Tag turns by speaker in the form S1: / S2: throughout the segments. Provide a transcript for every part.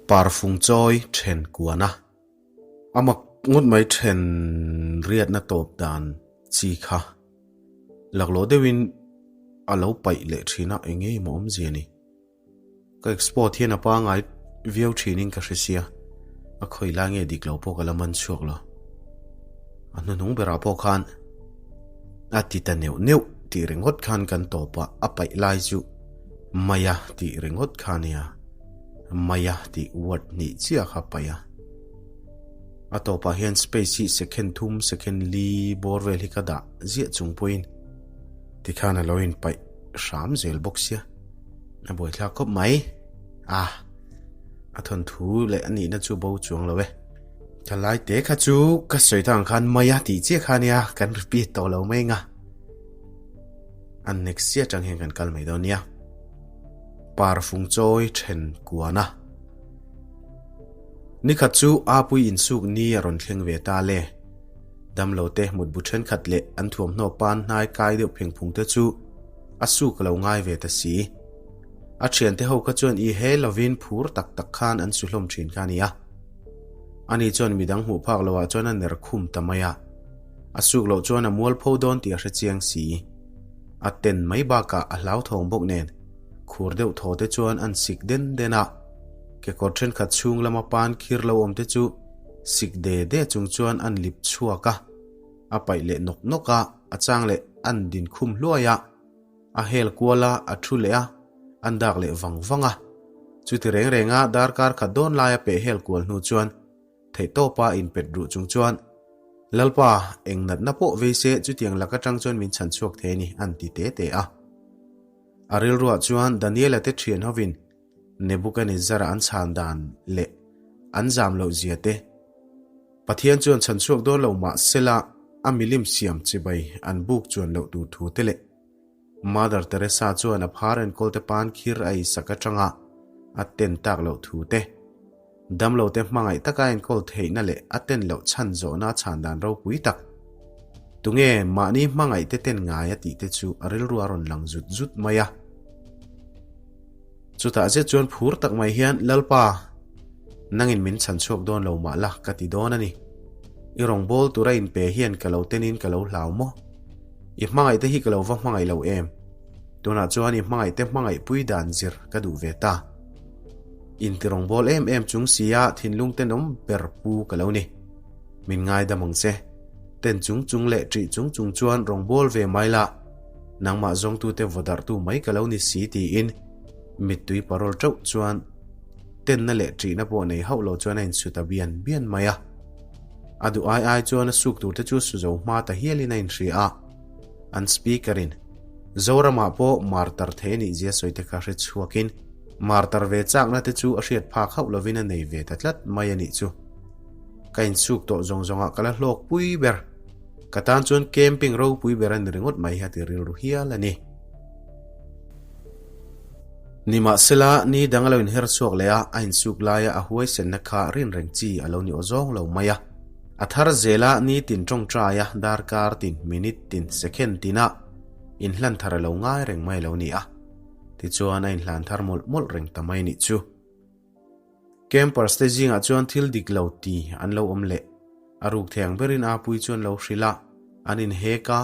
S1: Parfung chawi then kuan a, a mak ngawt mai then riatna tawp dan chi kha laklawh deuhin a lo paih leh thin a, eng nge maw awmzia ni? Ka export hian a pangai viau thinin ka hre sia, a khawi lai nge dik lo pawh ka la man chhuak lo. A hnuhnung berah pawh khan a ti ta neuh neuh tih ringawt khan kan tawp a, a paih lai chu Maya tih ringawt kha a nia, Maya tih word hnih chiah kha a paih a. A tawpah hian space hi second thum second li bawr vel hi ka dah ziah chung pawhin tikhan a lo inpaih hram zel bawk sia. A buaithlak khawp mai. A a thawnthu leh a nihna chu bo chuang lo e. Ka lai te kha chu ka sawi tak ang khan mai a tih chiah kha nia kan repeat tawh lo mai anga. An next chiah atang hian kan kal mai dawn nia. Parfung chawi then kuan a. Nikhat chu Apui insuk ni a rawn thleng ve ta le. Damlo te mutbu thenkhat leh an thuamhnaw pan hnai kai deuh phengphung te chu a suk a lo ngai ve ta si. A thiante ho kha chuan i he lovin phur tak tak khan an su hlawm thin kha a ni a. Ani chuan midang hmuh phak loah chuan a ner khum ta mai a. A suk loh chuan a mualpho dawn tih a hre chiang si. A ten mai bakah a hlauthawng bawk nen khur deuh thaw te chuan an sik den den a. Kekawr thenkhat chhung lama pan khir lo awm te chu sik de de chung chuan an lip chhuak a. A paih leh nawk nawk a, a chang leh an din khum hluai a, a hel kual a, a thu leh a, an dak leh vang vang a. Chuti reng reng a darkar khat dawn laia peh hel kual hnu chuan theihtawpa inpet ruh chung chuan, Lalpa, eng natna pawh vei se chutiang lak atang chuan min chhan chhuak thei a ni, an ti te te a. A rilruah chuan Daniela te thian hovin Nebuchadnezzar-a an chhan dan leh an zam loh zia te, Pathian chuan chhan chhuak dawn lo mah sela a milim siam chibai an buk chuan loh tur thu te leh Mother Teresa chuan a phar enkawl te pan khir a eisak atanga a ten tak loh thu te, damlo te hmangaih taka enkawl theihna leh a ten loh chhan zawhna a chhan dan ropui tak tunge mahni hmangaih te ten ngai a tih te chu a rilru a rawn lang zut zut mai a. Chutah zet chuan phur tak mai hian, Lalpa, nangin min chhan chhuak dawn lo mah la ka ti dawn a ni. I rawngbâwl tura inpe hian ka lo tenin ka lo hlau maw? I hmangaihte hi ka lo va hmangaih lo em? Tunah chuan i hmangaihte hmangaihpui dan zir ka duh ve ta. Inti rawngbâwl em em chung sia thinlung tenawm ber pu ka lo ni. Min ngaidam ang che. Ten chung chung leh ṭih chung chung chuan rawngbâwl ve mai la. Nangmah zawngtute vawdarhtu mai ka lo ni si tiin mittui parol teuh chuan tenna leh ṭihna pawh nei hauh lo chuan a insu ta bian bian mai a. A duh ai ai chuan a suk turte chu su zo hma ta hialin a inhria a. An speaker in Zoramah pawh martar thei a nih zia sawi te kha hre chhuakin martar ve chakna te chu a hriat phak hauh lovin a nei ve ta tlat mai a nih chu. Ka insuk tawh zawng zawngah ka la hlawk pui ber. Ka tan chuan camping ropui ber a ni ringawt mai hi a ti rilru hial a ni. Nimahsela, ni dang a lo inher chhuak leh a, a insuk laia a huaisenna kha rin reng chi a lo ni aw zawng lo mai a. A thar zela ni tin tawngtai a, darkar tin, minute tin, second tina inhlan thar a lo ngai reng mai lo ni a. Tichuan a inhlan thar mawlh mawlh reng ta mai nih chu. Campers te zingah chuan thil dik lo ti an lo awm leh. A ruk thei ang berin Apui chuan lo hrilh a, an inhek a,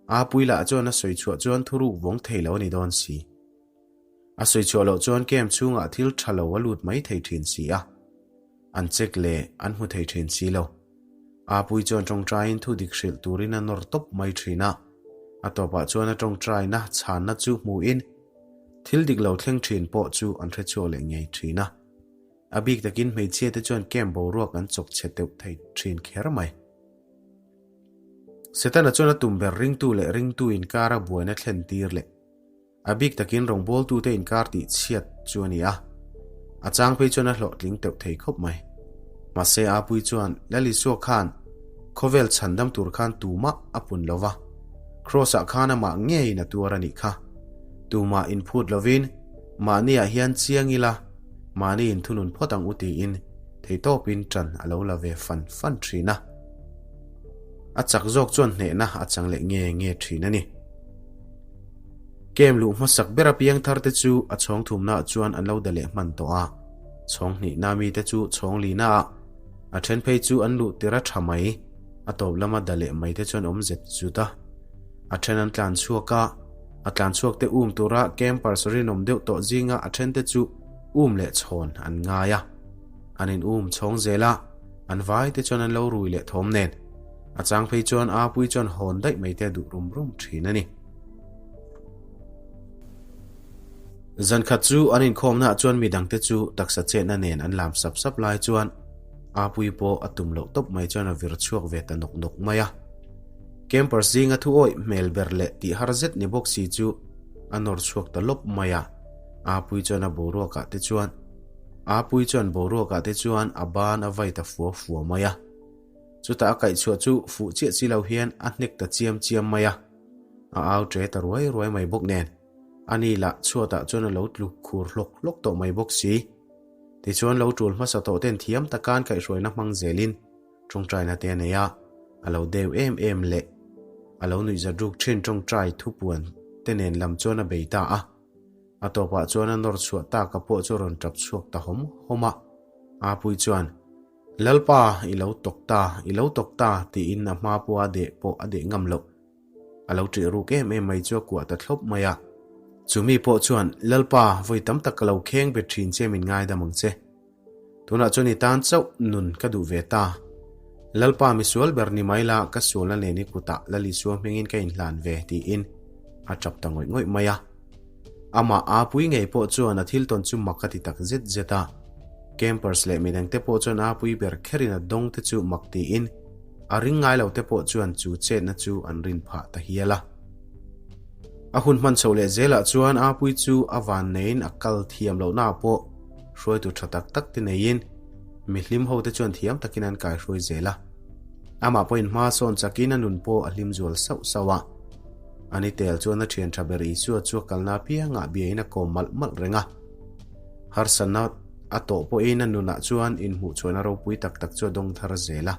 S1: Apui lah chuan a sawi chhuah chuan thuruk vawng thei lo a ni dawn si. A sawi chhuah loh chuan camp chhungah thil tha lo a lut mai thei thin si a, an check leh an hmu thei thin si lo. Apui chuan tawngtaiin thu dik hrilh turin a nawr tawp mai thin a, a tawpah chuan a tawngtaina chhanna chu hmuhin Thil dik lo thleng thin pawh chu an hre chhuak leh ngei thin a. A bik takin hmeichhia te chuan camp boruak an chawk chhe teuh thei thin kher mai. Setana chuan a tum ber ringtu leh ringtu inkara buaina thlen tir leh a bik takin rawngbawltute inkar tih chhiat chu a ni a. A chang phei chuan a hlawhtling teuh thei khawp mai. Mahse Apui chuan Lalisua khan khawvel chhandam tur khan tumah a pun lo va, Kraws-ah khan amah ngeiin a tuar a nih kha. Tumah inphut lovin mahniah hian chiang ila, mahni inthunun phawt ang u tiin theitawpin ṭan a lo la ve fan fan ṭhin a. A chak zawk chuan hnehna a chang leh nge nge ṭhin a ni. Kem luh hmasak ber a piang thar te chu a chhawng thumnaah chuan an lo da leh hman tawh a. Chhawng hnihna mite chu chhawng lina ah a then phei chu an luh tir a tha mai, a tawp lama da leh mai te chuan awm zet zut a. A then an tlan chhuak a, a tlan chhuak te um tura campers rinawm deuh tawh zinga a then te chu um leh chhawn an ngai a. An in um chhawng zel a, an vai te chuan an lo rui leh thawm nen. A chang phei chuan Apui chuan hawn daih mai te a duh rum rum thin a ni. Zan khat chu an inkhawmnaah chuan mi dangte chu taksa chetna nen an lam sap sap lai chuan Apui pawh a tum loh tawp mai chuan a vir chhuak ve ta nawk nawk mai a. Campers zinga thu awih hmel ber leh tih har zet ni bawk si chu a nawr chhuak ta lawp mai a. Apui chuan a boruakah te chuan Apui chuan boruakah te chuan a ban a vai ta fua fua mai a. Chutah a kaihchhuah chu fuh chiah chi lo hian a hnek ta chiam chiam mai a. A au ṭe ta ruai ruai mai bawk nen, ani lah chhuatah chuan a lo tlu khur hlawk hlawk tawh mai bawk si. Tichuan lo ṭul hmasa tawh ten thiam takan kaihhruaina hmang zelin ṭawngṭaina te a nei a, a lo deu em em leh a lo nuihzat ruk ṭhin ṭawngṭai thupuan te nen lam chuan a bei ta a. A tawpah chuan a nawr chhuah taka pawh chu a rawn ṭap chhuak ta hawm hawm a. Apui chuan, Lalpa, i lo tawk ta, i lo tawk ta, tiin a hma pawha deh pawh a deh ngam loh. A lo ṭih ruk em em mai chu a kuah ta thlawp mai a. Chumi pawh chuan, Lalpa, vawi tam tak ka lo kheng bet ṭhin che min ngaidam ang che. Tunah chuan i tan chauh nun ka duh ve ta. Lalpa misual ber ni mai la, ka sualna nen i kutah Lal Isua hmingin ka inhlan ve, tiin a ṭap ta ngawih ngawih mai a. Amah Apui ngei pawh chuan a thil tawn chu mak a ti tak zet zet a. Campers leh midangte pawh chuan Apui ber kherin a dawng te chu mak tiin a ring ngai lo te pawh chuan chu chetna chu an rin phah ta hial a. A hun hman chhoh leh zelah chuan Apui chu a van neiin a kal thiam lohna ah pawh hruaitu tha tak tak te neiin mi hlim ho te chuan thiam takin an kaihruai zel a. Amah pawhin hma sawn chakin a nun pawh a hlim zual sauh sauh a. Ani tel chuan a thian tha ber Isua chu a kalna apiangah biain a kawm malh malh reng a. Harsatna a tawh pawhin a nunah chuan inhmuhchhuahna ropui tak tak chu a dawng thar zel a.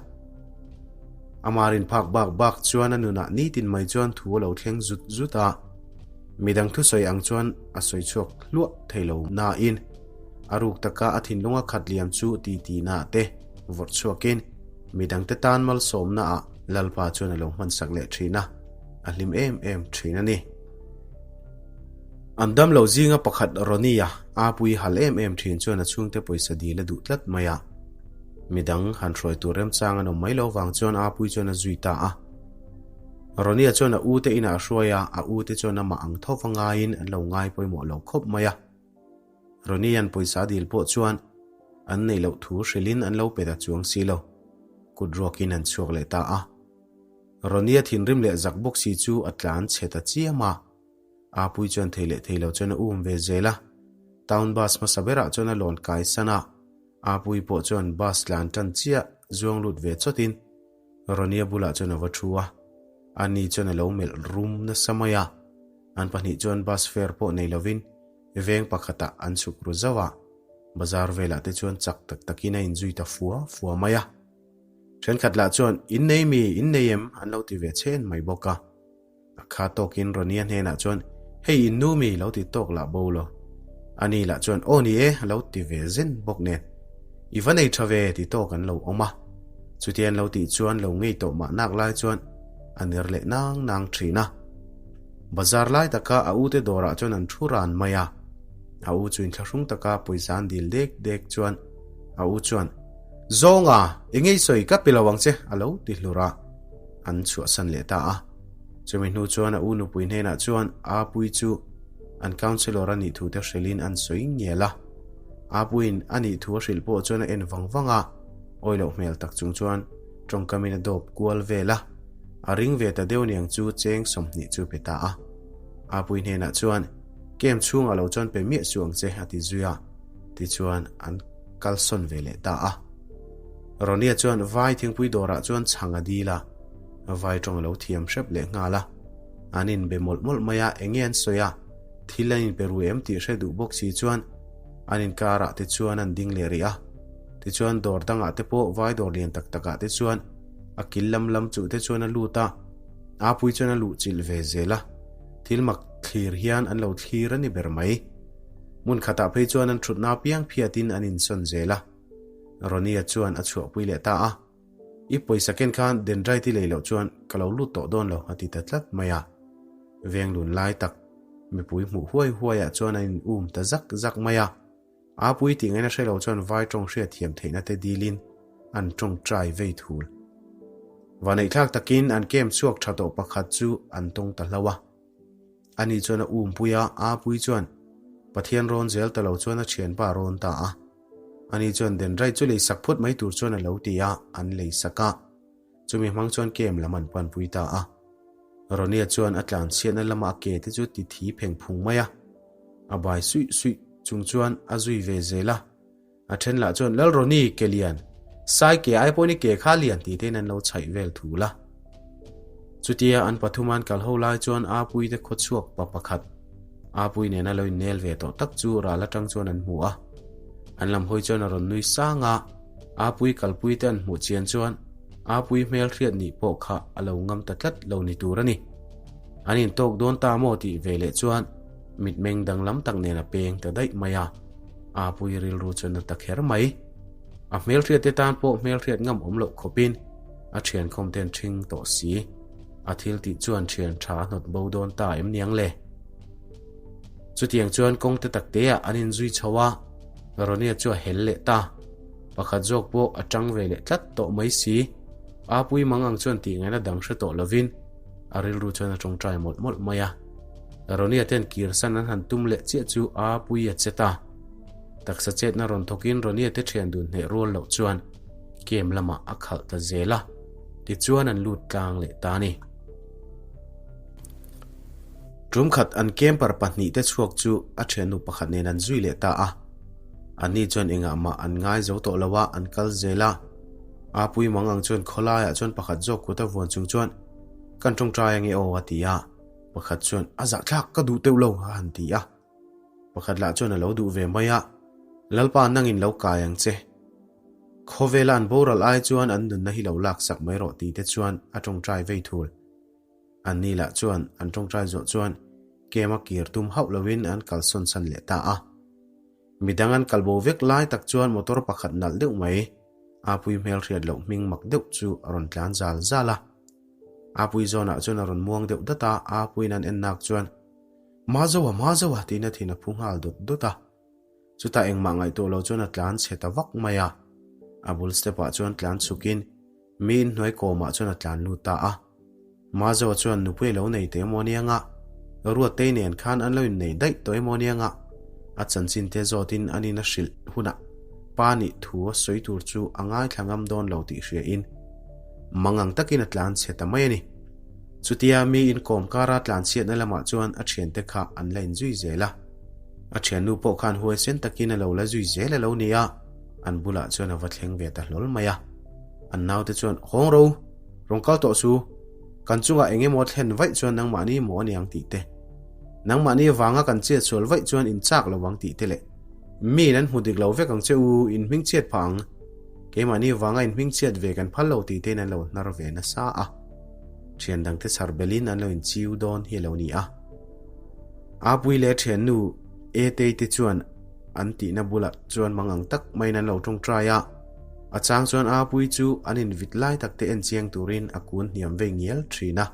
S1: Ama rin phak bak bak chuan a nunah nitin mai chuan thu a lo thleng zut zut a. Midang thusawi ang chuan a sawi chhuak hluah thei lo nain a ruk taka a thinlunga khat liam chu titi-na te vawrh chhuakin midangte tan malsawmnaah Lalpa chuan a lo hmansak leh thin a. A hlim em em thin a ni. An damlo zinga pakhat Ronnie-a apui hal em em thin chuan a chhungte pawisa dil a duh tlat mai a. Midang han hruai tur remchang an awm mai lo vang chuan apui chuan a zui ta a. Ronnie-a chuan a ute inah a hruai a, a ute chuan amah ang tho va ngaiin an lo ngai pawimawh lo khawp mai a. Ronnie-a'n pawisa a dil pawh chuan an neih loh thu hrilhin an lo pe ta chuang si lo. Kut ruakin an chhuak leh ta a. Ronnie-a thinrim leh zak bawk si chu a tlan chhe ta chiam a. Apui chuan thei leh thei lo chuan a um ve zel a. Town bus hmasa berah chuan a lawn kai san a. Apui pawh chuan bus tlan tan chiah zuang lut ve chawtin Ronnie-a bulah chuan a va thu a. Ani chuan a lo melh rum nasa mai a. An pahnih chuan bus fare pawh nei lovin veng pakhatah an chhuk ru zauh a. Bazar velah te chuan chak tak takin a inzui ta fua fua mai a. Thenkhat lah chuan, In nei mi, in nei em? an lo ti ve chhen mai bawk a. A kha tawkin Ronnie-a hnenah chuan, Hei in nu mi, lo ti tawk lah bo lo. Ani lah chuan, Aw ni e, a lo ti ve zen bawk nen. I va nei tha ve, ti tawk an lo awm a. Chutia an lo tih chuan lo ngei tawh mah nak lai chuan a ner leh nang nang thin a. Bazar lai taka a ute dawrah chuan an thu ran mai a. A u chu inthlahrung taka pawisa an dil dek dek chuan a u chuan, Zawnga, i ngei sawi ka pe lo ang che, a lo ti hlur a. An chhuahsan leh ta a. Chumi hnu chuan a u nupui hnenah chuan Apui chu an councillor a nih thu te hrilhin an sawi ngial a. Apuiin a nih thu a hrilh pawh chuan a en vang vang a, awi loh hmel tak chung chuan tawngkamin a dawp kual vel a. A ring ve ta deuh niang chu cheng 20 chu pe ta a. Apui hnenah chuan, Camp chhungah lo chuan pe miah suh ang che, a ti zui a. Tichuan an. kalsawn ve leh ta a. Ronnie chuan vai thingpui dawrah chuan chhang a dil a, vai tawng a lo thiam hrep leh nghal a. An inbe mawlh mawlh mai a, enge an sawi a, thil an inpe ru em tih hre duh bawk si chuan an inkarah te chuan an ding leh rih a. Tichuan dawr dangah te pawh vai dawr lian tak takah te chuan a kil lam lam chuh te chuan a lut a, Apui chuan a luh chilh ve zel a, thil mak thlir hian an lo thlir a ni ber mai. Hmun khatah phei chuan an thutna apiang phiatin an insawn zel a. Ronnie-a chuan a chhuahpui leh ta a. I pawisa ken khan dendrite i lei loh chuan ka lo lut tawh dawn lo a ti ta tlat mai a. Veng lun lai tak mipui hmuh huai huaiah chuan an in um ta zak zak mai a. A pui tih ngaihna hre lo chuan vai tawng hriat thiam theihna te dilin an tawngtai vei thul. Vaneihthlak takin an kem chhuak tha tawh pakhat chu an tawng ta hlauh a. Ani chuan a umpui a, a pui chuan Pathian rawn zel ta lo chuan a thianpa a rawn ta a. Ani chuan Denrai chu lei sak phut mai tur chuan a lo ti a, an lei sak a. Chumi hmang chuan kem lam an panpui ta a. Ronia chuan a tlanchhiatna lama a ke te chu ti thi pheng phung mai a. A bai suih suih chung chuan a zui ve zel a. A then lah chuan, Lal Roni, ke lian, sai ke ai pawhin i ke kha lian tih tein an lo chhaih vel thul a. Chutia an pathum an kal ho lai chuan Apuii te khawchhuak pa pakhat, Apuii nena lo innel ve tawh tak chu ral atang chuan an hmu a. An lam hawi chuan a rawn nui sang a, Apuii kalpui te an hmuh chian chuan Apuii hmel hriat nih pawh kha a lo ngam ta tlat lo ni tur a ni. An intawk dawn ta maw tih ve leh chuan mitmeng danglam tak nen a peng ta daih mai a. Apuii rilru chuan a ta kher mai. A hmelhriat te tan pawh hmelhriat ngam awm loh khawpin a thiankhawm ten ṭhing tawh si. A thil tih chuan thian tha a hnawt bo dawn ta em niang le? Chutiang chuan kawng te tak teah an inzui chho a, Ronia chu a hel leh ta. Pakhat zawk pawh a ṭang ve leh tlat tawh mai si. Apuii mang ang chuan tih ngaihna dang hre tawh lovin a rilru chuan a ṭawngṭai mawlh mawlh mai a. Ronia ten kirsan an han tum leh chiah chu Apuii a che ta. Taksa chetna rawn thawkin Ronia te thian dun hneh rual loh chuan kem lamah a khalh ta zel a, tichuan an lut tlang leh ta a ni. Tum khat an camper pahnihte chhuak chu a thiannu pakhat nen an zui leh ta a. Anni chuan engah mah an ngai zo tawh lo a, an kal zel a. Apuii mang ang chuan khawlaiah chuan pakhat zawk kut a vuan chung chuan, Kan tawngtai ange aw a ti a. Pakhat chuan, A zahthlak, ka duh teuh lo, a han ti a. Pakhat lah chuan a lo duh ve mai a, Lalpa nangin lo kai ang che. Khawvela an boral ai chuan an nunna hi lo laksak mai rawh tih te chuan a tawngtai vei thul. Anni lah chuan an tawngtai zawh chuan kem a kir tum hauh loin an kalsawn san leh ta a. Midang an kalbo vek lai tak chuan motor pakhat nalh deuh mai, Apui hmelhriat loh hming mak deuh chu a rawn tlan zal zal a. Apui zawnah chuan a rawn muang deuh dat a, Apuiin an en nak chuan, Mazoa, Mazoa! tiin a thin a phu nghal dawt dawt a. Chutah engmah ngaihtuah lo chuan a tlan chhe ta vak mai a. A bul step ah chuan tlan chhukin mi inhnuai kawmah chuan a tlan lut ta a. Mazoa chuan nupui a lo nei teh emaw anianga, Ruattei nen khan an lo innei daih tawh emaw anianga, a chanchin te zawtin an in a hrilh hunah pa nih thu a sawi tur chu a ngaithla ngam dawn lo tih hriain mangang takin a tlan chhe ta mai a ni. Chutia mi inkawm kara tlan chhiatna lamah chuan a thiante kha an la inzui zel a. A thiannu pawh khan huaisen takin a lo la zui zel a lo ni a, an bulah chuan a va thleng ve ta hlawl mai a. An naute chuan, Hawng ro, rawn kal tawh su, kan chungah eng emaw thlen vaih chuan nangmahni maw a ni ang tih te, nangmahni vanga kan chet sual vaih chuan in chak lo ang tih te leh miin an hmu dik lo vek ang che u, in hming chhiat phah ang, keimahni vanga in hming chhiat ve kan phal lo tih tein an lo hnar ve nasa a. Thian dangte chhar belin an lo inchiu dawn hi a lo ni a. Apui leh thiannu Etei te chuan an tihna bulah chuan mang ang tak maiin an lo tawngtai a. A chang chuan Apui chu an invit lai tak te en chiang turin a kun hniam vei ngial thin a.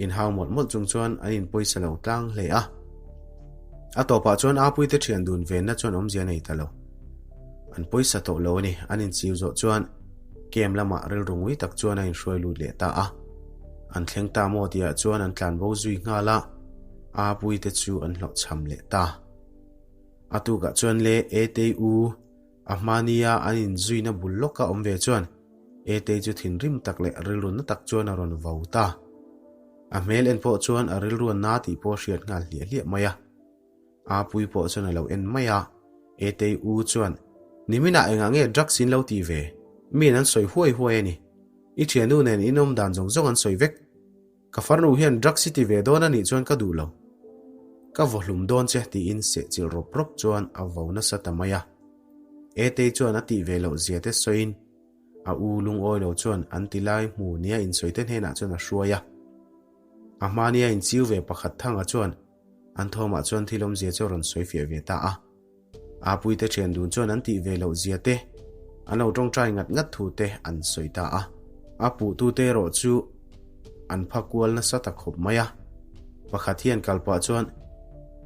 S1: Inhau mawlh mawlh chung chuan an inpawisa lo tlang hle a. A tawpah chuan Apui te thian dun venna chuan awmzia nei ta lo. An pawisa tawh lo a ni. An inchiu zawh chuan Camp lamah rilru ngui tak chuan a inhruai lut leh ta a. An thleng ta maw tihah chuan an tlan bo zui nghal a, Apuii te chu an hlawhchham leh ta. A tukah chuan le Etei u a hmania an inzuina bul lawka awm ve chuan Etei chu thinrim tak leh rilru na tak chuan a rawn vo ta. A hmel en pawh chuan a rilru a na tih pawh a hriat nghal hliah hliah mai a. Apuii pawh chuan a lo en mai a, Etei u chuan, Niminah engah nge drugs in lo tih ve? Miin an sawi huai huai a ni. I thiannu nen in awm dan zawng zawng an sawi vek. Ka farnu hian drugs i ti ve dawn a nih chuan ka duh lo. Ka vaw hlum dawn che tiin sehchilh rawp rawp chuan a vo nasa ta mai a. Etei chuan a tih ve loh zia te sawiin a u lungawi lo chuan an ti lai hmu nia insawi te hnenah chuan a hruai a. A hmania inchiu ve pakhat thanga chuan. An thawmah chuan thil awmzia chu a rawn sawi fiah ve ta a. Apuii te thian dun chuan an tih ve loh zia te, an lo tawngtai ngat ngat thu te an sawi ta a. A puhtute erawh chu an pha kual nasa ta khawp mai a. Pakhat hian kal pah chuan,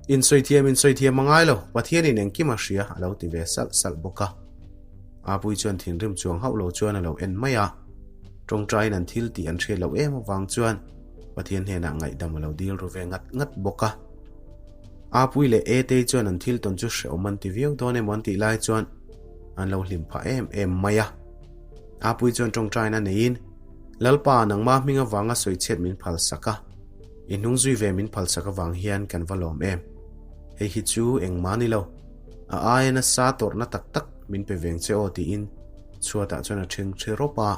S1: Insawi thiam, insawi thiam a ngai lo, Pathianin engkim a hria, a lo ti ve salh salh bawk a. Apuii chuan thinrim chuang hauh lo chuan a lo en mai a. Tawngtaiin an thil tih an hriat loh em avang chuan Pathian hnenah ngaihdam a lo dil ru ve ngat ngat bawk a. Apuii leh Etei chuan an thil tawn chu hrehawm an ti viau dawn emaw an tih lai chuan an lo hlim phah em em mai a. Apuii chuan tawngtaina neiin, Lalpa, nangma hming avanga sawichhiat min phal sak a, i hnung zui ve min phal sak avang hian kan va lawm em. Hei hi chu engmah ni lo, a aia nasa tawrhna tak tak min pe veng che aw tiin chhuatah chuan a ṭhing ṭhi rawp a,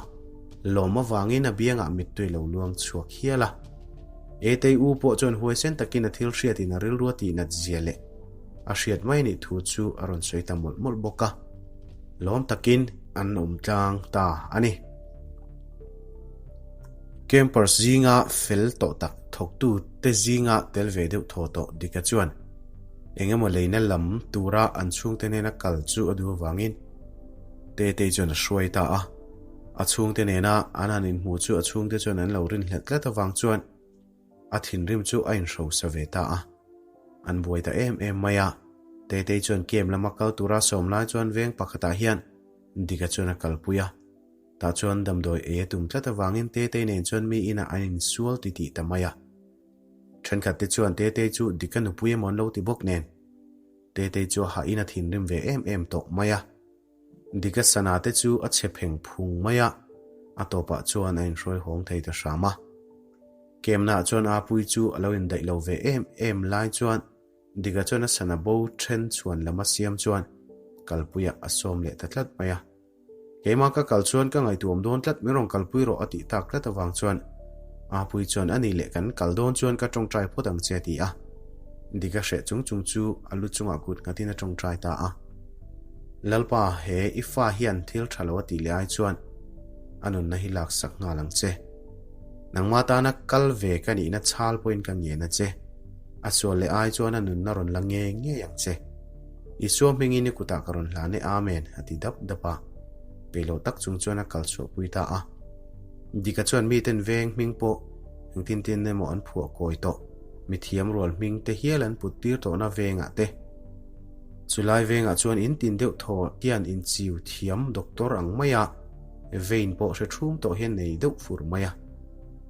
S1: lawm avangin a biangah mittui lo luang chhuak hial a. Etei u pawh chuan huaisen takin a thil hriatin a rilru a tihnat zia leh a hriat mai anih thu chu a rawn sawi ta mawlh mawlh bawk a, lawm takin an awm tlang ta a ni. Campers zinga fel tawh tak thawktu te zinga tel ve deuh thaw tawh Dika chuan eng emaw leina lam tura an chhungte nena kal chu a duh avangin Tetei chuan a hruai ta a. A chhungte nena an han inhmu chu a chhungte chuan an lo rinhlelh tlat avang chuan a thinrim chu a inhrosa ve ta a. An buai ta em em mai a, Tetei chuan camp lama kal tura sawm lai chuan veng pakhatah hian Dika chuan a kalpui a. Tah chuan damdawi ei a tum tlat avangin Tetei nen chuan mi inah an insual titih ta mai a. Thenkhatte chuan Tetei chu Dika nupui emaw an lo ti bawk nen, Tetei chu a hahin a thinrim ve em em tawh mai a. Dika sana te chu a chhe pheng phung mai a, a tawpah chuan a inhruai hawng thei ta hram a. Kemnaah chuan Apuii chu a lo indaih lo ve em em lai chuan Dika chuan a sana bo then chhuan lam a siam chuan kalpuiah a sawm leh ta tlat mai a. Keimah ka kal chuan ka ngaihtuam dawn tlat min rawn kalpui rawh a tih tak tlat avang chuan Apuii chuan a nih leh kan kal dawn chuan ka tawngtai phawt ang che a ti a. Dika hreh chung chung chu a lu chungah kut nghatin a tawngtai ta a. Lalpa, he i fa hian thil tha lo a tih leh ai chuan a nunna hi lak sak nghal ang che. Nangmah tana kal ve ka nihna chhal pawhin ka ngen a che. A sual leh ai chuan a nunna rawn la ngei ngei ang che. Isua hmingin i kutah ka rawn hlan e, Amen, a ti dap dap a. Peihloh tak chung chuan a kal chhuahpui ta a. Dika chuan miten veng hming pawh engtin tin emaw an phuah kawi tawh, mithiam rual hming te hial an put tir tawhna vengah te. Chulai vengah chuan in tin deuh thaw hian inchiu thiam doctor ang mai a, vein pawh hre thum tawh hian nei deuh fur mai a.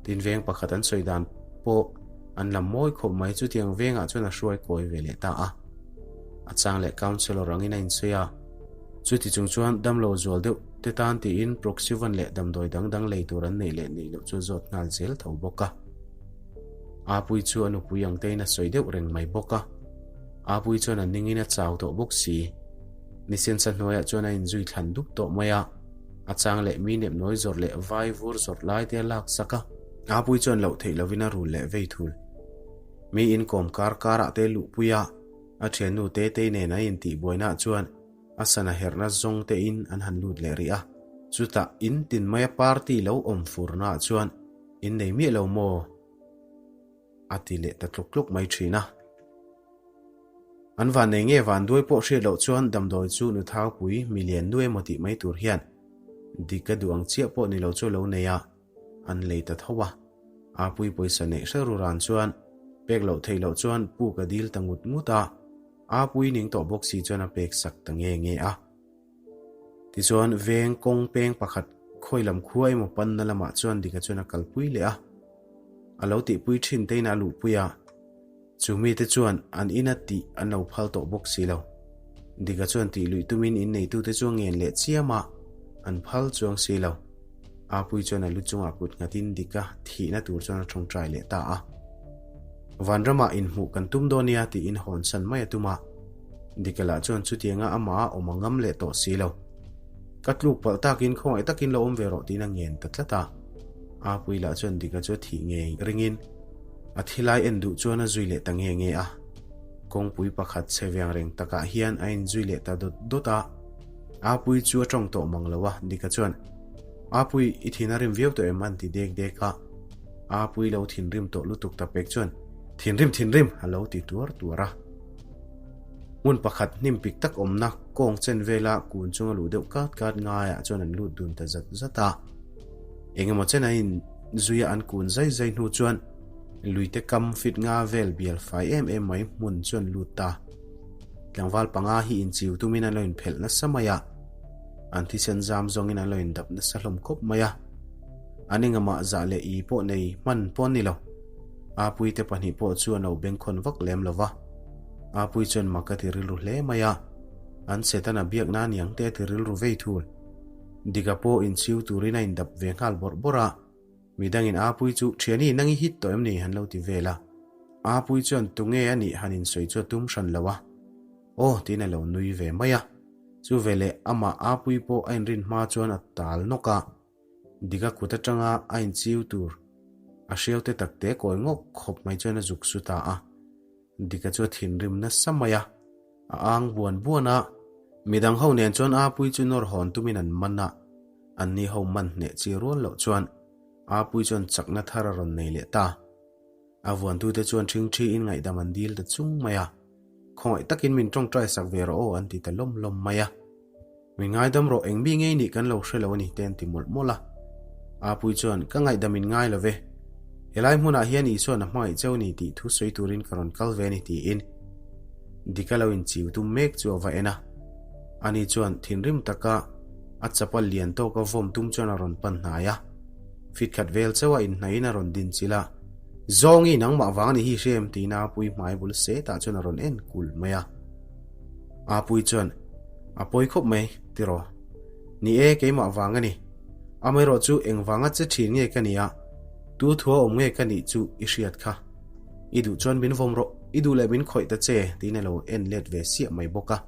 S1: Tin veng pakhat an sawi dan pawh an lam mawi khawp mai chutiang vengah chuan a hruai kawi ve leh ta a. A chang leh councellor angin a insawi a. Chuti chung chuan damlo zual deuh te tan tiin Proxyvan leh damdawi dang dang lei tur an neih leh neih loh chu a zawt nghal zel tho bawk a. Apuii chu a nupui ang tein a sawi deuh reng mai bawk a. Apuii chuan a ningin a chau tawh bawk si. Nisensa hnuaiah chuan a inzui thlan dup tawh mai a, a chang leh mi nepnawi zawrh leh vai vur zawrh lai te a lak sak a. Apuii chuan loh theih lovin a rul leh vei thul. Mi inkawm kar karah te luhpui a, a thiannu Tetei nen an intihbuainaah chuan a sana herhna zawng tein an han lut leh rih a. Chutah in tin maia party lo awm furnaah chuan in nei miah lo maw? A ti leh ta tluk tluk mai thin a. An van nei nge van duai pawh hriat loh chuan damdawi chu nu thaupui mi lian nu emaw tih mai tur hian dik a duh ang chiah pawh ni lo chu lo nei a, an lei ta tho a. Apui pawisa neih hre ru ran chuan pek loh theih loh chuan puk a dil ta ngut ngut a, Apui ning tawh bawk si chuan a pek sak ta nge nge a. Tichuan veng kawng peng pakhat khawi lam khua emaw panna lamah chuan Dika chuan a kalpui leh a. A lo tihpui thin te in a luhpui a. Chu mite chuan an ina tih an lo phal tawh bawk si lo. Dika chuan tih luih tumin inneitute chu a ngen leh chiam a, an phal chuang si lo. Apui chuan a lu chungah kut nghatin Dika thihna tur chuan a tawngtai leh ta a. Vanramah inhmuh kan tum dawn nia tiin hawnsan mai a tum a. Dika lah chuan chutianga amah a awm a ngam leh tawh si lo. Ka tluk palh takin khawngaih takin lo awm ve rawh tiin a ngen ta tlat a. Apui lah chuan Dika chu a thih ngei ringin a thilai en duh chuan a zui leh ta nge nge a. Kawngpui pakhat chhe veng reng takah hian a inzui leh ta dawt dawt a. Apui chu a tawng tawh mang lo a, Dika chuan, Apui, i thin a rim viau tawh em? an ti dek dek a. Apui lo thinrim tawh lutuk ta pek chuan. Thinrim thinrim a lo ti tuar tuar a. Hmun pakhat hnim pik tak awmna kawng chen vela kun chunga luh deuh kat kat ngaiah chuan an lut dun ta zat zat a. Engemaw chen an inzuia an kun zai zai hnu chuan luite kam fit nga vel bial fai em em mai hmun chu an lut ta. Tlangval panga hi inchiu tumin an lo inphelh nasa mai a. An thisen zam zawngin an lo indap nasa hlawm khawp mai a. An engamah zah leh i pawh nei hman pawh an ni lo. Apui te pahnih pawh chu an lo bengkhawn vak lem lo va. Apui chuan mak a ti rilru hle mai a, an Setana biakna aniang te a ti rilru vei thul. Dika pawh inchhiu turin a indap ve nghal bawrh bawrh a, midangin Apui chu Thiani nang i hit tawh em ni han lo ti vel a. Apui chuan tunge a nih han insawi chu a tum hran lo a. Aw tiin a lo nui ve mai a. Chu veleh amah Apui pawh a inrin hma chuan a tal nawk a. Dika kut atanga a inchiu tur a hriau te tak te kawi ngawk khawp mai chuan a zuk su ta a. Dika chu a thinrim nasa mai a, a ang buan buan a. Midang ho nen chuan Apui chu nawr hawn tumin an man a, anni ho man hneh chi rual loh chuan Apui chuan chakna thar a rawn nei leh ta. A vuantute chuan ṭhingṭhiin ngaihdam an dil ta chung mai a. Khawngaih takin min ṭawngṭai sak ve rawh aw an ti ta lawm lawm mai a. Min ngaidam rawh eng mi ngei nih kan lo hre lo a ni te an ti mawlh mawlh a. Apui chuan ka ngaihdam in ngai lo ve. Helai hmunah hian Isua'n a hmangaih cheu ni tih thu sawi turin ka rawn kal ve a ni tiin Dika lo inchiu tum mek chu a va en a. Ani chuan thinrim taka a chapal lian tawka vawm tum chuan a rawn pan hnai a. Fit khat vel chauh a inhnaihin a rawn din chilh a, Zawngi nangmah vang ni hi hrem tiin Apui hmai bul setah chuan a rawn en kulh mai a. Apui chuan, A pawi khawp mai, tiraw? Ni e, keimah vang a ni. Amaherawh chu engvanga che thin nge ka nia, tu thua awm nge ka nih chu i hriat kha. I duh chuan min vawm rawh, i duh leh min khawih ta che, tiin a lo en let ve siah mai bawk a.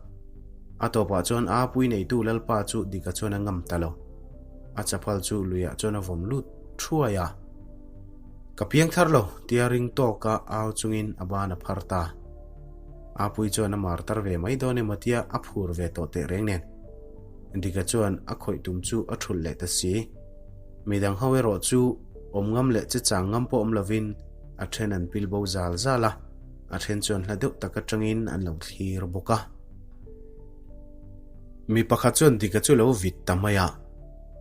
S1: A tawpah chuan Apui neitu Lalpa chu Dika chuan a ngam ta lo. A chapal chu luiah chuan a vawm lut thuai a. Ka piang thar lo, tia ring tawka au chungin a ban a phar ta. Apui chuan a mar tar ve mai dawn emaw tia a phur ve tawh teh reng nen. Dika chuan a khawih tum chu a thulh leh ta si. Midang ho erawh chu awm ngam leh che chang ngam pawh awm lovin a then an pil bo zal zal a, a then chuan hla deuh tak atangin an lo thlir bawk a. Mi pakhat chuan Dika chu lo vit ta mai a,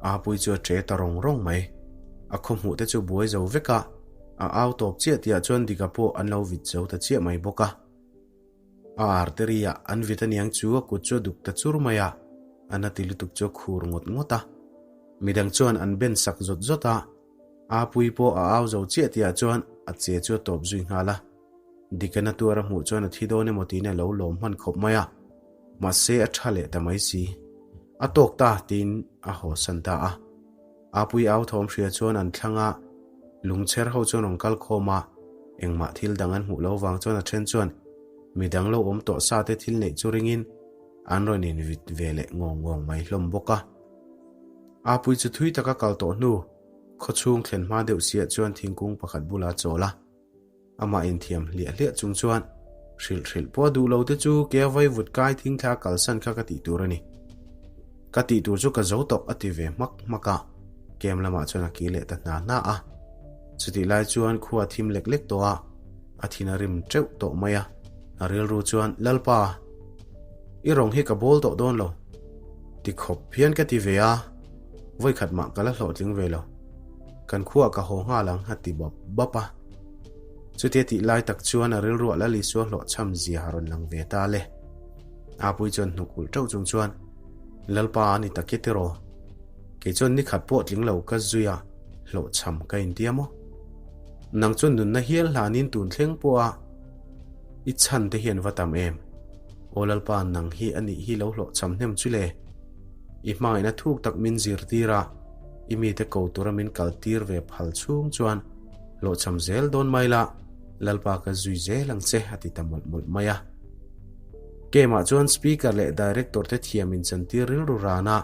S1: Apui chu a che ta rawng rawng mai. A khaw hmuh te chu buai zo vek a, a au tawp chiah tihah chuan Dika pawh an lo vit zo ta chiah mai bawk a. A artery ah an vit aniang chu a kut chu a duk ta chur mai a, a na ti lutuk chu a khur ngawt ngawt a. Midang chuan an ben sak zawt zawt a, Apui pawh a au zo chiah tihah chuan a che chu a tawp zui nghal a. Dika na tuar a hmuh chuan a thi dawn emaw tiin a lo lawm hman khawp mai a. Mahse a tha leh ta mai si. A tawk ta tiin a hawsan ta a. Apui au thawm hria chuan an thlang a, lungchher ho chuan rawn kal khawm a, engmah thil dang an hmuh lo vang chuan a then chuan midang lo awm tawh sa te thil neih chu ringin an rawn invit ve leh ngawng ngawng mai hlawm bawk a. Apui chu thui taka kal tawh hnu, khawchhung thlen hma deuh siah chuan thingkung pakhat bulah a chawl a. Amah inthiam hliah hliah chung chuan, Hrilh hrilh pawh a duh lo te chu ke a vai vut kai thing thla kalsan kha ka tih tur a ni. Ka tih tur chu ka zo tawh a ti ve hmak hmak a, kem lamah chuan a kir leh ta hna hna a. Chutih lai chuan khua a thim lek lek tawh a, a thin a rim teuh tawh mai a. A rilru chuan, Lalpa, i rawng hi ka bawl tawh dawn lo. Ti khawp hian ka ti ve a, vawikhat mah ka la hlawhtling ve lo. Kan khuaah ka haw nghal ang a ti bap bap a. Chutia tih lai tak chuan a rilruah Lal Isua hlawhchham zia a rawn lang ve ta le. Apui chuan hnuk ulh teuh chung chuan, Lalpa a ni tak e tiraw? Kei chuan ni khat pawh tling lo ka zui a, hlawhchham ka intia maw? Nang chuan nunna hial hlanin tun thleng pawha i chhan te hian va tam em? Aw Lalpa, nang hi a nih hi lo hlawhchham hnem chu le. I hmangaihna thuk tak min zirtir a, i mite ko tura min kaltir ve phal chhung chuan hlawhchham zel dawn mai la, Lalpa ka zui zel ang che a ti ta mawlh mawlh mai a. Game-ah chuan Speaker leh Director te thiam inchantir rilru rana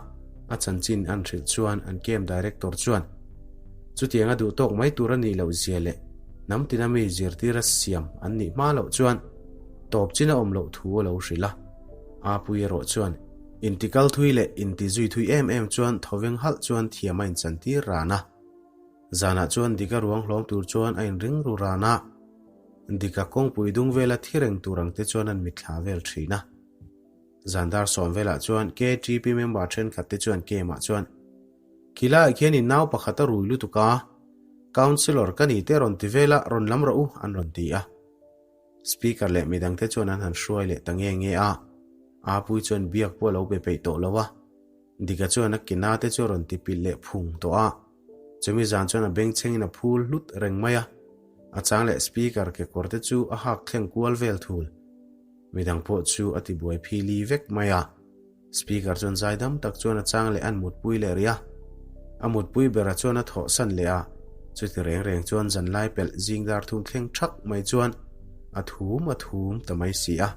S1: a chanchin an hrilh chuan an Game Director chuan chutiang a duh tawk mai tur a nih loh zia leh hnam tina mi zirtira siam an nih hma loh chuan tawp chin a awm loh thu a lo hrilh a. Apui erawh chuan intikal thui leh intizui thui em em chuan thawveng halh chuan thiam a inchantir ran a. Zanah chuan Dika ruang hlawm tur chuan a inring ru ran a. Dika kawngpui dung vela thi reng tur ang te chuan an mitthla vel thin a. Zan dar sawm velah chuan KTP member thenkhat te chuan Kema chuan, Khilaiah khian in nau pakhat a rui lutuk a, Councillor ka ni te rawn ti vel a, rawn lam rawh u, an rawn ti a. Speaker leh midangte chuan an han hruai leh ta nge nge a, Apui chuan biak pawh a lo be peih tawh lo a. Dika chuan a kina te chu a rawn ti pilh leh phung tawh a, chumi zan chuan a bengchhengin a phul hlut reng mai a, a chang leh speaker kekawr te chu a hak thleng kual vel thul. Midang pawh chu a ti buai phili vek mai a. Speaker chuan zaidam tak chuan a chang leh an mutpui leh rih a. A mutpui bera chuan a thawh san leh a, chuti reng reng chuan zanlai pelh zing dar thum thleng thak mai chuan a thum a thum ta mai si a.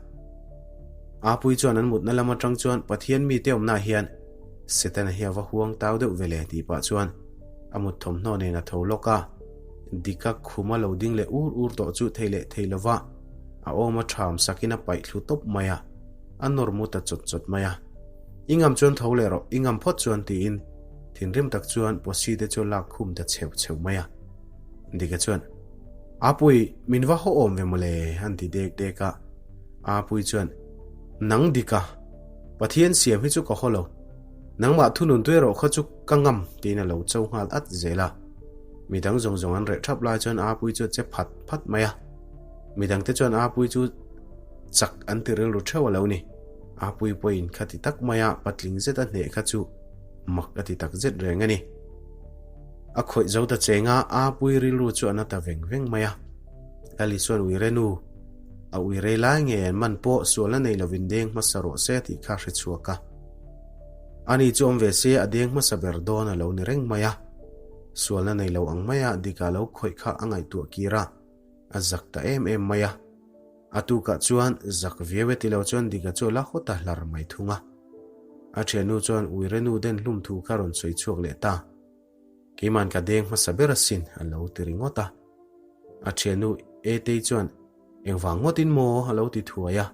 S1: Apui chuan an mutna lam atang chuan Pathian mite awmnaah hian Setana hi a va huang tau deuh ve le tih pah chuan a mut thawmhnaw nen a tho lawk a. Dika khuma lo ding leh ur ur tawh chu thei leh thei lova a awm a ṭham sakin a paih thlu tawp mai a, a nawr mu ta chawt chawt mai a. I ngam chuan tho leh rawh, i ngam phawt chuan tiin thinrim tak chuan Posi te chu a lak khum ta chheu chheu mai a. Dika chuan, Apui, min va haw awm ve mawle, an ti dek dek a. Apui chuan, Nang Dika, Pathian siam hi chu ka haw lo. Nangmah thunun tu erawh kha chu ka ngam, tiin a lo cho nghal at zel a. Midang zawng zawng an reh thap lai chuan Apui chu a che phat phat mai a. Midangte chuan Apui chu chak an ti rilru theuh a lo ni. Apui pawhin kha ti tak maia patling zet a hneh kha chu mak a ti tak zet reng a ni. A khawih zo ta cheng a, Apui rilru chu a na ta veng veng mai a. Lali chuan uire nu, a uire lai nge an man pawh sualna nei lovin deng hmasa rawh se tih kha hre chhuak a. Ani chu awm ve se a deng hmasa ber dawn a lo ni reng mai a. Sualna nei lo ang maia dika lo khawih kha a ngaihtuah kir a, a zak ta em em mai a. A tukah chuan zak viau e ti lo chuan dika chu a la haw ta hlar mai thung a. A thiannu chuan uire nu den hlum thu kha rawn sawi chhuak leh ta. Keiman ka deng hmasa ber asin a lo ti ringawt a. A thiannu Etei chuan engvang ngawtin maw a lo ti thuai a.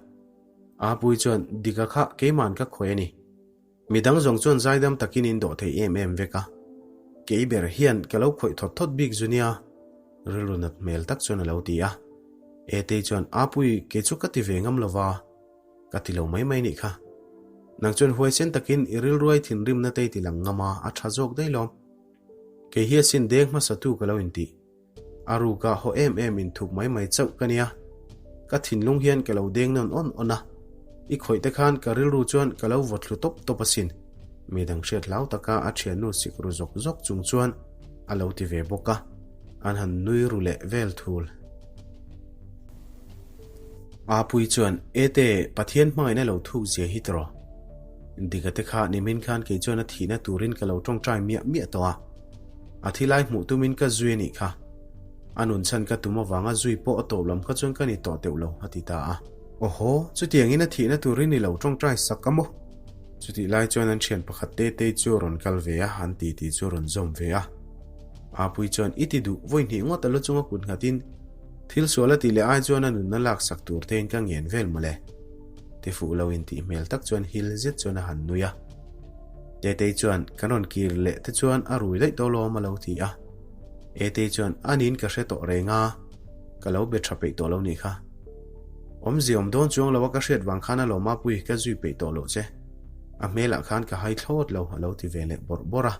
S1: Apui chuan dika kha keiman ka khawih a ni. Midang zawng chuan zaidam takin in dawh thei em em vek a. Kei ber hian ka lo khawih thawt thawt bik zu nia, rilru nat hmel tak chuan a lo ti a. Etei chuan, Apui, kei chu ka ti ve ngam lova, ka ti lo mai mai nih kha. Nang chuan huaisen takin i rilruai thinrimna te i ti lang ngam a, a tha zawk daih lawm. Kei hi asin deng hmasatu ka lo intih. A ruka haw em em in thuk mai mai chauh ka nia. Ka thinlung hian ka lo deng nawn awn awn a. I khawih te khan ka rilru chuan ka lo vaw thlu tawp tawp asin. Mi dang hriat hlau taka a thiannu sik ru zawk zawk chung chuan a lo ti ve bawk a. An han nui ru leh vel thul. Apui chuan, Ete, Pathian hmangaihna lo thuk zia hi tawh. Dika te kha nimin khan kei chuan a thihna turin ka lo tawngtai miah miah tawh a. A thi lai hmuh tumin ka zui a nih kha. A nun chhan ka tum avanga zui pawh a tawp lam kha chuan ka ni tawh teuh lo, a ti ta a. Awhaw, chutiangin a thihna turin i lo tawngtai sak a maw? Chutih lai chuan an thian pakhat te te chu a rawn kal ve a, an titi chu a rawn zawm ve a. Apui chuan i ti duh vawi hnih ngawt a lu chunga kut nghatin thil sual a tih leh ai chuan a nunna lak sak tur tein ka ngen vel mawle. Ti fuh lo in tih hmel tak chuan hil zet chuan a han nui a. Tetei chuan kan rawn kir leh te chuan a rui daih tawh lawm a lo ti a. Etei chuan a niin ka hre tawh reng a, ka lo be tha peih tawh lo nih kha. Awmzia awm dawn chuang lo a ka hriat vang khan a lawm a pui ka zui peih tawh loh che. A hmelah khan ka hai thlawt lo a lo ti ve leh bawrh bawrh a.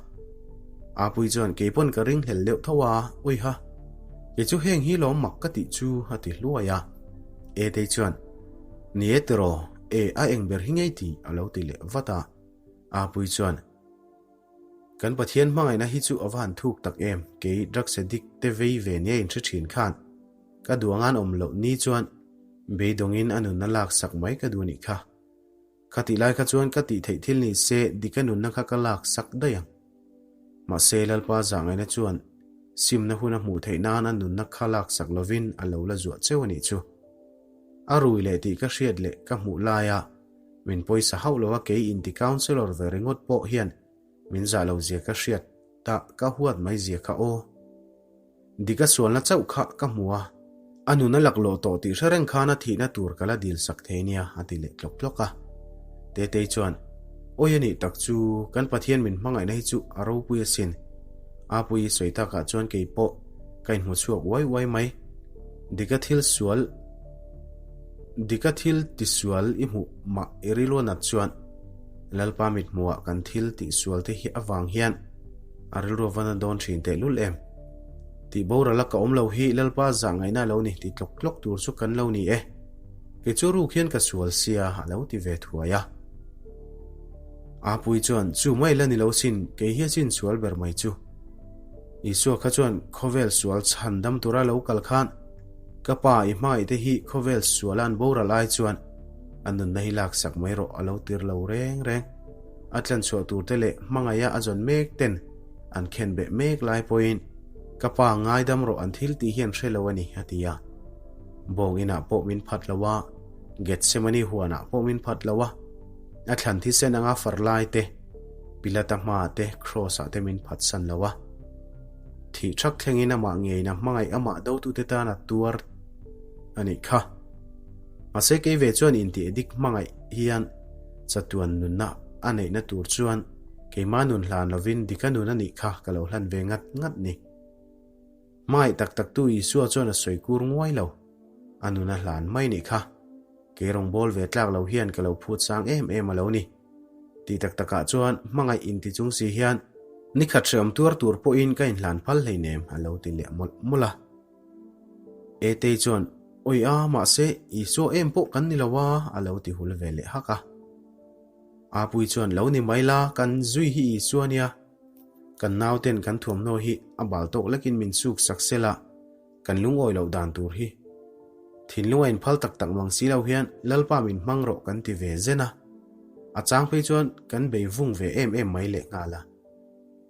S1: Apui chuan kei pawn ka ringhlel deuh tho a, uiha, kei chu heng hi lawm mak ka tih chu a ti hluai a. Etei chuan Ni e tiraw, e a eng ber hi ngei tih a lo ti leh vat a. Apui chuan, Kan Pathian hmangaihna hi chu a va han thuk tak em, kei drugs addict te vei ve nia inhre thin khan ka duh angan awm loh ni chuan beidawngin a nunna lak sak mai ka duh nih kha. Kha tih lai kha chuan ka tih theih thil ni se dika nunna kha ka lak sak daih ang. Mahse Lalpa zahngaihna chuan simna hun a hmuh theih nan a nunna kha lak sak lovin a lo la zuah cheu a nih chu. A rui leh tih ka hriat leh ka hmuh laia min pawisa hauh lo a kei inti councellor ve ringawt pawh hian min zah lo zia ka hriat ta ka huat mai zia kha aw. Dika sualna chauh kha ka hmu a, a nun a laklawh tawh tih hre reng khan a thihna tur ka la dil sak thei nia a ti leh tlawk tlawk a. Tetei chuan, Awi a nih tak chu, kan Pathian min hmangaihna hi chu a ropui asin. Apuii sawi takah chuan kei pawh ka inhmu chhuak uai uai mai. Dika thil sual Dika thil tisual i hmuh mah i rilru nat chuan Lalpa mithmuhah kan thil tihsual te hi avang hian a rilru a va na dawn thin tehlul em? Tih boral a ka awm lo hi Lalpa zah ngaihna a lo ni ti tlawk tlawk tur chu kan lo ni e. Kei chu ruk hian ka sual sia a lo ti ve thuai a. Apui chuan chu mai la ni lo sin kei hi a chin sual ber mai chu. Isua kha chuan khawvel sual chhan dam tura lo kal khan ka pa i hmangaih te hi khawvel suala an boral ai chuan a nunna hi laksak mai rawh a lo tir lo reng reng. A tlanchhuah tur te leh hmangaiha a zawn mek ten an khen beh mek lai pawhin ka pa ngaidam rawh an thil tih hi an hre lo a ni a ti a. Bawng inah pawh min phat lo a, Gethsemane huanah pawh min phat lo a, a thlan thisen anga far lai te, Pilata hmaah te, Kraws ah te min phatsan lo a. Thih thak thlengin amah ngeiin a hmangaih amah dotute tan a tuar a nih kha. Mahse kei ve chuan intih dik hmangaih hian chatuan nunna a neihna tur chuan keimah nun hlan lovin dika nun a nih kha ka lo hlan ve ngat ngat ni. Hmangaih tak taktu Isua chuan a sawi kur nguai lo. A nun a hlan mai nih kha. Kei rawngbâwl ve tlâk lo hian ka lo phut sâng êm êm a lo ni. Tih tak takah chuan hmangaih inti chung si hian ni khat hreawm tuar tur pawhin ka inhlan phal hleinem a lo ti leh mawlh mawlh a. Etei chuan, Awi a, mahse, Isua em pawh kan ni lo a, a lo ti hul ve leh hak a. Apui chuan, Lo ni mai la, kan zui hi Isua nia. Kan nauten kan thuamhnaw hi a bal tawk lekin min suk sak sela, Kan lungawi loh dan tur hi thinlung a inphal tak tak mang si lo hian Lalpa min hmang rawh kan ti ve zen a, a chang phei chuan kan bei vung ve em em mai leh nghal a.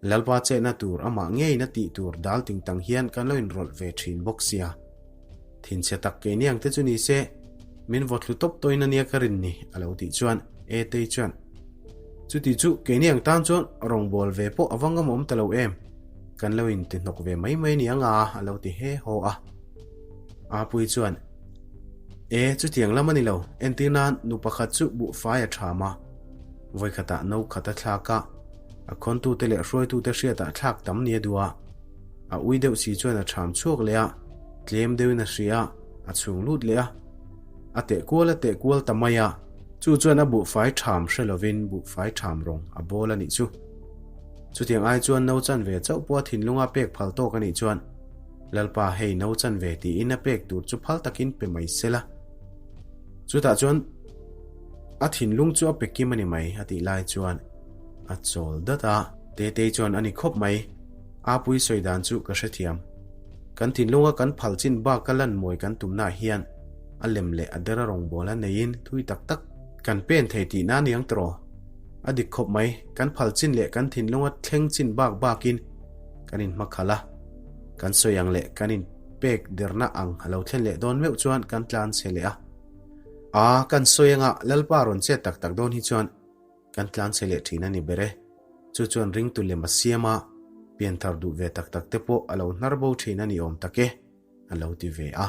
S1: Lalpa chetna tur amah ngeiin a tih tur dal ting tang hian kan lo inrawlh ve thin bawk sia. Thinchhe tak keini ang te chu ni se, min vaw thlu tawp tawhin ania ka rin ni a lo tih chuan Etei chuan Chuti chu keini ang tan chuan rawngbâwl ve pawh a va ngamawm ta lo em? Kan lo inti hnawk ve mai mai ni anga a lo ti he haw a. Apui chuan, E, chutiang lam a ni lo, entir nan nu pakhat chu buhfai a ṭham a, vawikhatah no khat a thlak a, a khawntute leh hruaitute hriatah thlak tam ni a duh a. A ui deuh si chuan a ṭham chhuak leh a, tlem deuhin a hria a, a chhung lut leh a. A teh kual a teh kual ta mai a, chu chuan a buhfai ṭham hre lovin buhfai ṭham rawng a bawl a nih chu. Chutiang ai chuan no chan ve chauh pawh a thinlunga pek phal tawk a nih chuan, Lalpa hei no chan ve tiin a pek tur chu phal takin pe mai sela. Chutah chuan a thinlung chu a pe kim a ni mai a tih lai chuan a chawl dat a. Tetei chuan a ni khawp mai, Apui sawi dan chu ka hrethiam. Kan thinlunga kan phal chin bak a lan mawi kan tumnaah hian a lem leh a dera rawngbâwl a neiin thui tak tak kan pen thei tihna a ni ang tawh. A dik khawp mai, kan phal chin leh kan thinlunga thleng chin bak bakin kan inhmakhalh a, kan sawi ang leh kan inpek derna ang a lo thlen leh dawn meuh chuan kan tlan chhe leh a. A, kan sawi anga Lalpa rawn chet tak tak dawn hi chuan kan tlan chhe leh thin a ni ber e. Chu chuan ringtu lem a siam a, pianthar duh ve tak tak te pawh a lo hnar bo thin a ni awm tak e, a lo ti ve a.